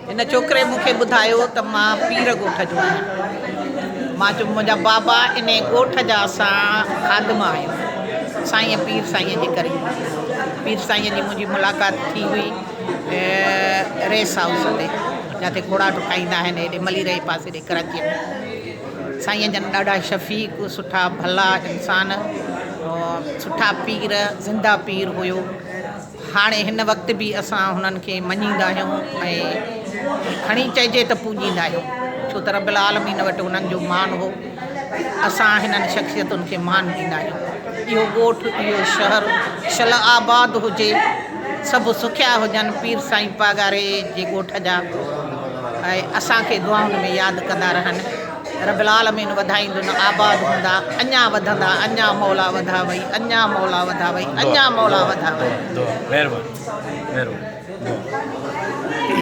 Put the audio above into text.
هن ڇوڪري مون کي ٻڌايو ته مان پير ڳوٺ جو آهيان. مان چيو منهنجا بابا انهي ڳوٺ جا اسان خادم آهيون. سائين پير سائين جي ڪري. پير سائين جي منهنجي ملاقات ٿي هئي ريس هائوس تي جاتي گهوڙا ڊڪائيندا آهن هيڏي ملير جي پاسي ڏي ڪراچيء ۾. سائين جن ڏاڍا شفيق سٺا ڀلا انسان سٺا پير زنده پير هيو. هاڻي هن وقت به اسان هنن کي مڃيندا آهيون ۽ کڻي چئجي ته پوڄيندا آهيون ڇو ته رب العالمين وٽ هنن جو مان هو اسان هنن شخصيتن کي مان ڏيندا آهيون اهو ڳوٺ اهو شهر شل آباد هجي سڀ سکيا هجن پير سائين پاڳاري جي ڳوٺ جا ۽ اسان کي دعائن ۾ ياد ڪندا رهن. رب العالمين وڌائيندن آباد هوندا اڃا وڌندا اڃا مولا وڌاوئي اڃا مولا وڌاوئي اڃا مولا وڌاوئي. دعا مهرباني مهرباني دعا.